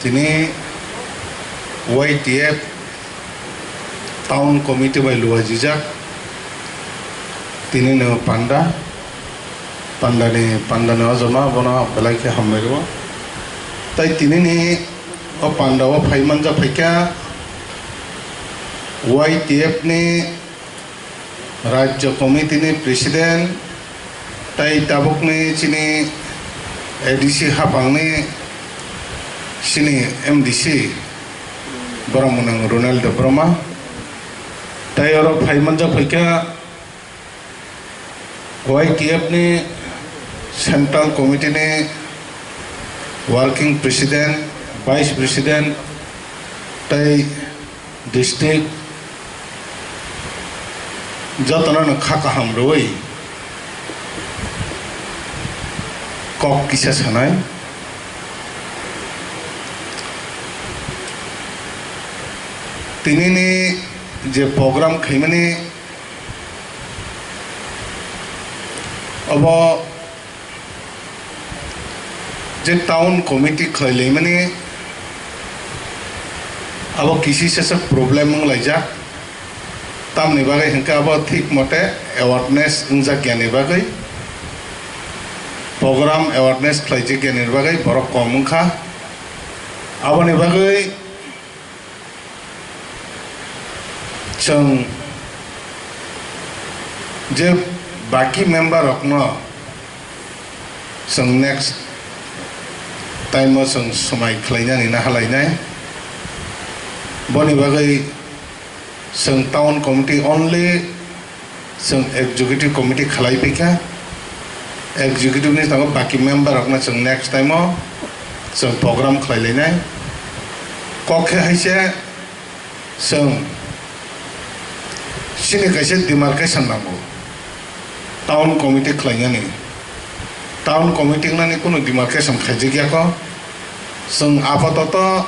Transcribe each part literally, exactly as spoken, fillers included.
Tini Y T F Town Committee bai luajijak tini no panda, pandani, pandani ojoma bono belai khe hambai rwo. Tai tini ni o panda o phai manja phaikha Y T F ni Rajya Committee ni President, tai tabukni chini A D C hapangni chini M D C, borok mwnang Ronaldo Brahma. Tai oro phai manja phaikha Y T F ni Central Committee ni Working President, Vice President, tai district jotono no kha kaham rwui kok kisa sanai. Tini ni je program khaimani obo je town committee khlai laimani abo kisi sesa problem wng laijak. Tamni bagwi hwnkhe abo thik mote awareness wngjak yani bagwi, program awareness khlaijak yani bagwi borok kom wngkha. Aboni bagwi chwng je baki member rokno chwng next time o chwng swmai khlainani na halainai. Boni bagwi chwng town committee only, chwng executive committee khlai phaikha. Executive ni tongo baki member rokno chwng next time o chwng program khlai lainai. Kok khe hai se chwng chini kaisa demarcation nango, town committee khlainani. Town committee wngnani kunu demarcation khaijak ya kho. Chwng apatoto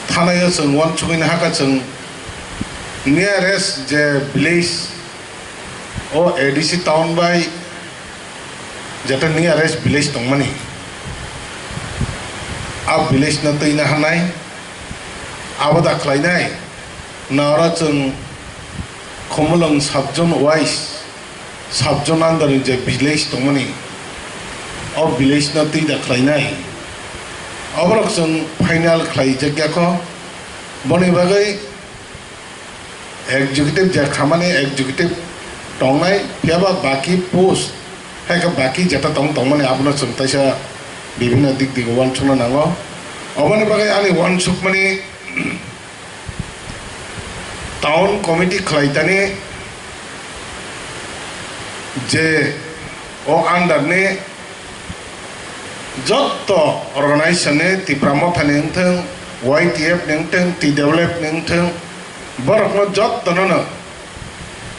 thanai o chwng uansugwi nahakha chwng nearest je village o A D C town bai jeto nearest village tongmani, a village no twi naharnai, abo da khlainai. Na oro chwng Khumulwng subzone wise, subzone under ni je village tongmani, o village no twi da khlainai. Oborok chwng final khlaijak ya kho. Boni bagwi executive je khamani executive tongnai, phiyaba baki post, hai khe baki jeta tong tongmani abono chwng taisa bibhinno dik dik uansukna nango. Oboni bagwi ani uansukmani town committee khlaitani je o under ni jotto organization ni Tipra Motha ni wngthung, Y T F ni wngthung, T W F ni wngthung, borokno jottono no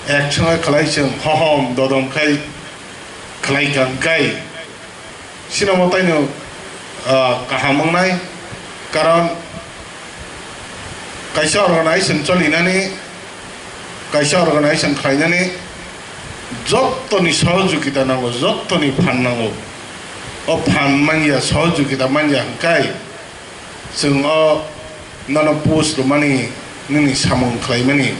ek songe khlai chwng hohom dodom khai khlai kha hwnkhe sinamo taino, ah, kaham wngnai, karon kaisa organization cholinani, kaisa organization khlainani jottoni sohojogita nango, jottoni phan nango. O phan manya, sohojogita manya hwnkhe chwng o nono post rwmani, nini samung khlaimani,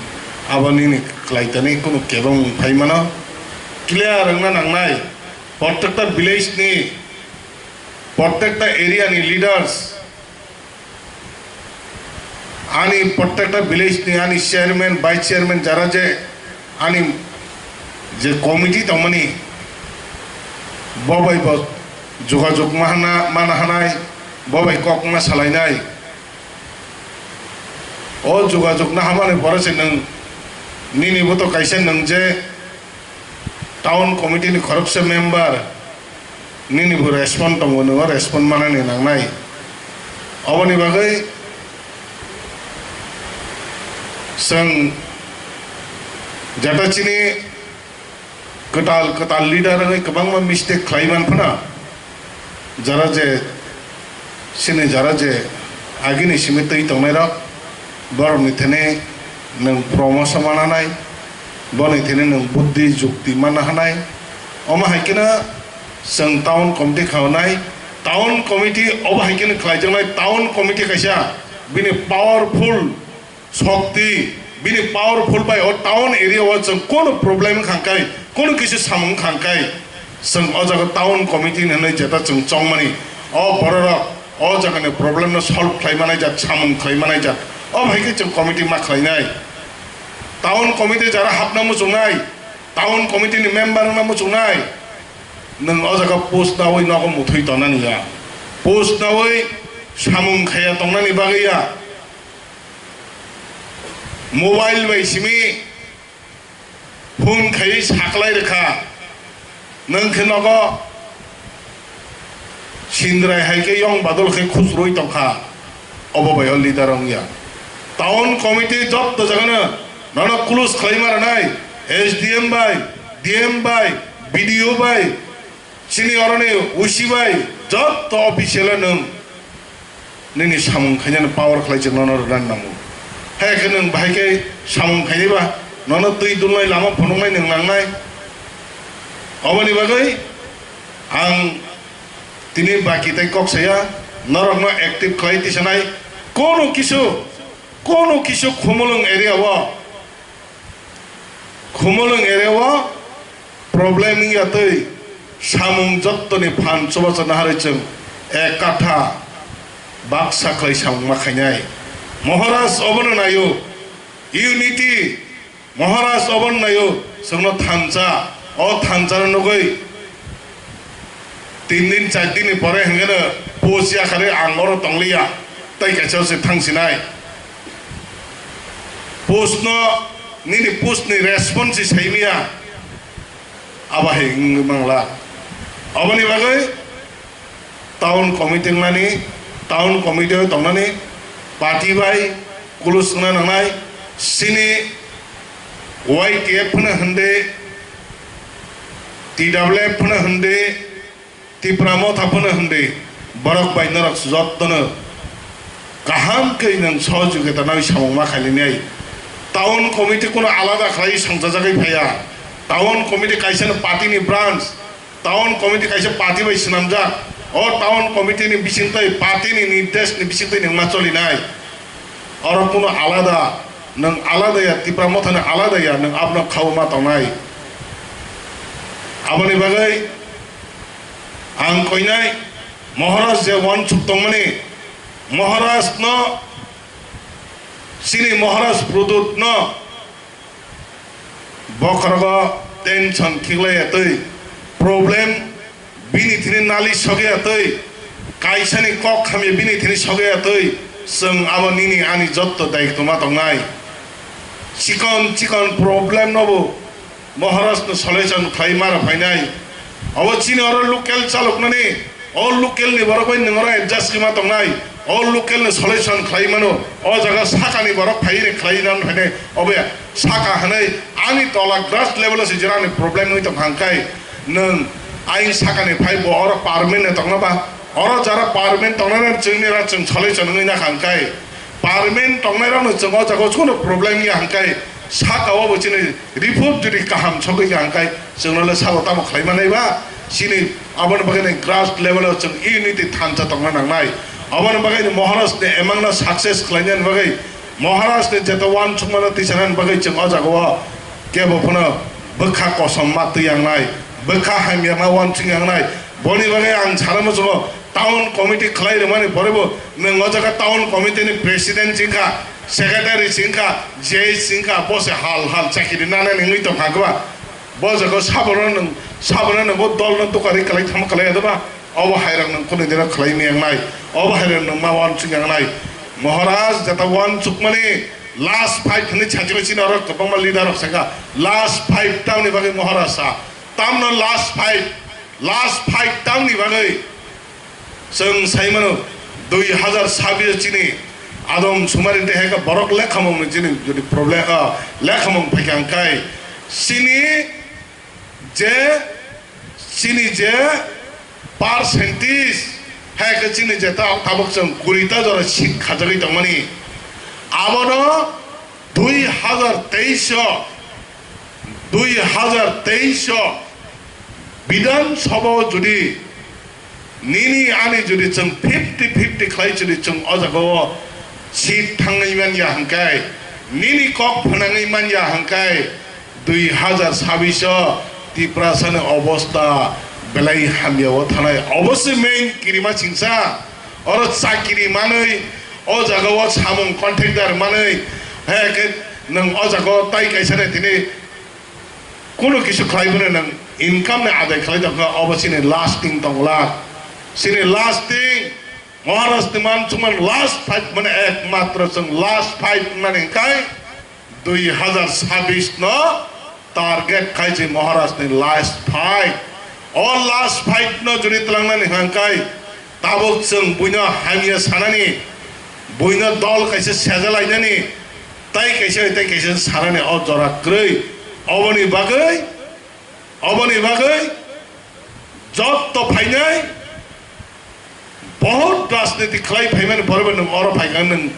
abo nini khlaitani kunu kebeng wng phai mano. Clear wngna nangnai, prottekta village ni, prottekta area ni leaders, ani prottekta village ni ani chairman, vice chairman, jara je ani je committee tongmani, bo bai bo jogajog ma hana, mana hanai, bo bai kok ma salainai. O jogajog na hamani pore se nwng nini bo to kaisa nwng je town committee ni khoroksa member, nini bo respond tongo, nwng o respond manani nangnai. Oboni bagwi chwng jata chini kwtal kwtal leader wngwi kwbangma mistake khlai man phano, jara je chini jara je agini simi twi tongnai rok, borokni thani nwng promotion mananai, boni thani nwng buddhi jukti manna hanai. Omo hai kheno chwng town committee khaunai, Town committee obo hai kheno khlaijaknai, town committee kaisa bini powerful shokti, bini powerful bai o town area o chwng kono problem wngkha hwnkhe, kono kisi samung wngkha hwnkhe, chwng o jaga town committee ni hwnwi jeta chwng chongmani, o bororok o jagani problem no solve khlai manai jak, samung khlai manai jak, obo hai khe chwng committee ma khlainai. Town committee jara hapna muchungnai, town committee ni member wngna muchungnai, nwng o jaga post naui nogo muthwi tongnani ya, post naui samung khaiya tongnani bagwi ya. Mobile bai simi phone khaiwi saklai rwkha, nwng khe nogo sindrai hai khe yong badol khe khusrwi tongkha, obo bai o leader wngya. Town committee jotto jagano nono close khlaima rwnai, S D M bai, D M bai, B D O bai, chini oroni O C bai, jotto official o nwng nini samung khainani power khlai chwng nono rwnani nango. Hai khe nwng bahai khe samung khainai ba, nono twi dulnai, lama phunuknai nwng nangnai. Oboni bagwi ang tini baki tei kok saya, norokno active khlai tisanai, kono kisu, kono kisu Khumulwng area o Khumulwng area o problem wngya twi samung jottoni phan chubacha naharwi chwng ek katha baksa khlai samung ma khainai. Maharaj obono naio, unity. Maharaj obono naio, chwngno thansa, o thansano nugwi tin din char din ni pore hwnkhe no post ya kharwi ang oro tongliya, tei kaisa se thangsinai. Post no, nini post ni response se saimaya, abo hai wngwi mangla. Aboni bagwi town committee wngnani, town committee o tongnani party bai kulus wngna nangnai, chini Y T F phano hwndi, T W F phano hwndi, Tipra Motha phano hwndi, borok bai norok jottono kaham khe nwng sohojogita nai samung ma khainai. Town committee kuno alada khlai songchajagwi phaiya. Town committee kaisa no party ni branch, town committee kaisa party bai swnamjak. O town committee ni bisingtwi, party ni nirdesh ni bisingtwi nwng ma cholinai. Oro kuno alada, nwng alada ya, Tipra Motha ni alada ya, nwng abono khaui ma tongnai. Aboni bagwi ang koinai Maharaj je uansuk tongmani, Maharaj no, chini Maharaj Pradyut no bokhorogo tension khiklaiya twi, problem bini thini nali sogya twi, kaisani kok hamya bini thini sogya twi, chwng abo nini ani jotto daitwma tongnai. Chikon chikon problem nobo Maharaj no solution khlai mara phainai. Abo chini oro local chaloknani, o local ni borok bai nwng oro adjust khe ma tongnai. O local ni solution khlai mano. O jaga sakani borok phai ni khlai nan phainai. Obo ya saka hanai ani tola grass level o se jera ni problem wi tong hangkai. Nwng ain sakani phai bo oro permanent tongna ba. Oro jara permanent tongnai chwngni ra chwng solution wngwi na hangkai. Permanent tongnai rokno chwng o jaga o chukno problem ya hangkai. Saka o bo chini report jodi kaham sogwi ya hangkai. Chwngno le sabo tamo khlai manai ba. Chini aboni bagwi ni grass level o chwng unity thansa tongna nangnai. Aboni bagwi ni Maharaj ni emang no success khlaina bagwi Maharaj ni jeta uansukmano tisanani bagwi chwng o jaga o kebo phano bwkha kosom ma twi yangnai, bwkha hamya ma uansuk yangnai. Boni bagwi ang sana muchungo town committee khlai rwmani pore bo nwng o jaga town committee ni president wngkha, secretary wngkha, J S wngkha, bo se hal hal chakiri nanani wngwi tongkha keba. Bo jaga sabono nwng, sabono nwng bo dol no dukari kwlai thama kwlai ya doba. Obo hai rok nwng kunu dino khlai miyang nai. Obo hai rok nwng ma uansuk yang nai. Maharaj jeta uansukmani last fight hwnwi sajagwi chini oro kwbangma leader rok saka. Last fight tamni bagwi Maharaj sa. Tamno last fight, last fight tamni bagwi chwng sai mano dui hazar sabbish chini Adam Sumari tei hai khe borok lekhamung ni chini jodi problem, ah, lekhamung phai kha hwnkhe chini je, chini je percentage, hai khe chini je ta-, tabuk chwng kuri ta jora seat khajagwi tongmani, abono dui hazar teis o, dui hazar teis o Bidhan Sabha o jodi Nini ani jodi chwng fifty fifty khlai jodi chwng o jaga o seat thangwi man ya hwnkhe, nini kok phnangwi man ya hwnkhe, dui hazar sabis o Tiprasani obostha belai hamya o thanai. Obo se main kirima singsa. Oro chakiri manwi o jaga o samung contractor manwi, hai khe nwng o jaga o tai kaisa nai tini kunu kisu khlai phano nwng income ni adai khlai tongkha, obo chini lasting tongla. Chini lasting, Maharaj ni man chwng last fight mane ekmatro chwng last fight mane kai dui hazar sabis no target khai se Maharaj ni last fight. O last fight no jodi twlangnani hwnka khe tabuk chwng buino hamya sanani, buino dol kaisa sejalainani, tai kaisa, tai kaisa sanani o jora kwrwi. Oboni bagwi, oboni bagwi jotto phainai Bahut rajniti khlai phaimani borok bai nwng oro phaikha nwng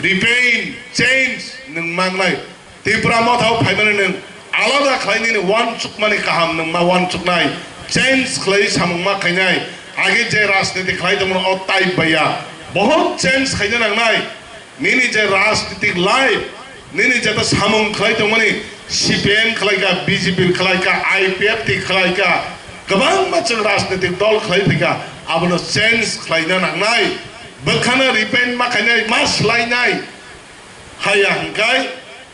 repaint, change nwng mangnai. Tipra Motha o phaimani nwng alada khlai nini uansukmani kaham nwng ma uansuknai, change khlai samung ma khainai. Age je rajniti khlai tongmani o type baiya. Bahut change khaina nangnai. Nini je rajnitik life, nini jeta samung khlai tongmani, C P M khlai kha, B J P khlai kha, I P F T khlai kha, kwbangma chwng rajnitik dol khlai phai kha, abono change khlaina nangnai, bwkhano repaint ma khainai, ma swlainai. Haya hwnkhe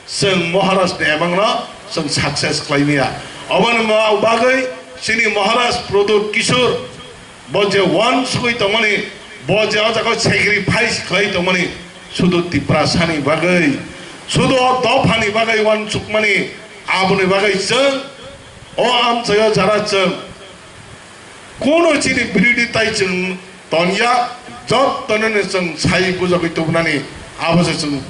chwng Maharaj ni emangno chwng success khlai maya. Oboni bagwi chini Maharaj Pradyut Kishore bo je uansugwi tongmani, bo je o jaga sacrifice khlai tongmani, sudu Tiprasani bagwi, sudu o dophani bagwi uansukmani, aboni bagwi chwng o amchaio jara chwng kuno chini birodhi tai chwng tongya, jottono chwng sai bujagwi tubunani, abo se chwng,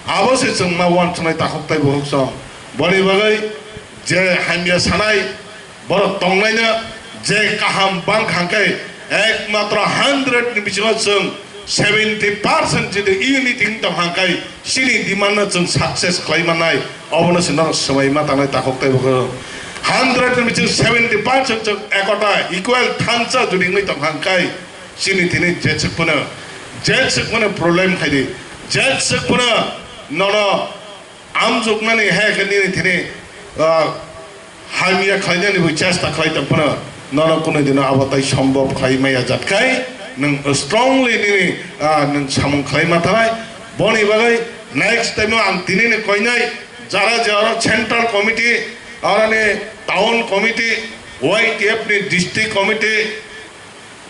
abo se chwng ma uansuknai takhuk tai bukhuk song. Boni bagwi je hamya sanai, borok tongnaino je kaham bang kha hwnkhe, ekmatro hundred ni bisingo chwng seventy percent jodi unity wng tong kha hwnkhe, chini demand no chwng success khlai mannai, obono se norok swmai ma tangnai takhuk tai bukhuk. Hundred ni bisingo seventy percent chwng ekota equal thansa jodi wngwi tong kha hwnkhe, chini thini jeswk phano, jeswk phano problem khai di, jeswk phano nono amjoknani hai khe nini thini, ah, hamya khlainani bo chesta khlai tong phano, nono kunui dino abo tai sombhob khlai maya jat khai, nwng strongly nini, ah, nwng samung khlai ma thanai. Boni bagwi next time o ang tinini koinai jara je oro central committee, oroni town committee, Y T F ni district committee,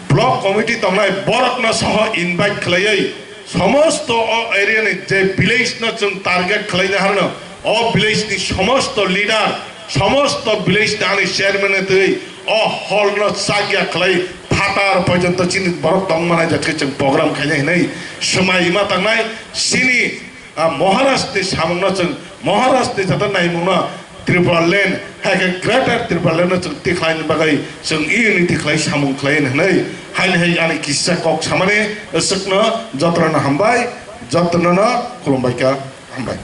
block committee tongnai borokno soho invite khlaiwi, somosto o area ni je village no chwng target khlaina harno, o village ni somosto leader, somosto village ni ani chairman ni twi o hall no chakya khlai phatar porjonto chini borok tong manai jat khe chwng program khainai hinwi swmai ma tangnai. Chini Ah, Maharaj ni samung no chwng, Maharaj ni jata naimung no Tripura land, hai khe Greater Tripura land no chwng tikhlai ni bagwi chwng unity khlai samung khlai hwnwi, haini hai ani kisa kok samani, aswkno jotono hambai, jotono no khulumbai kha, hambai.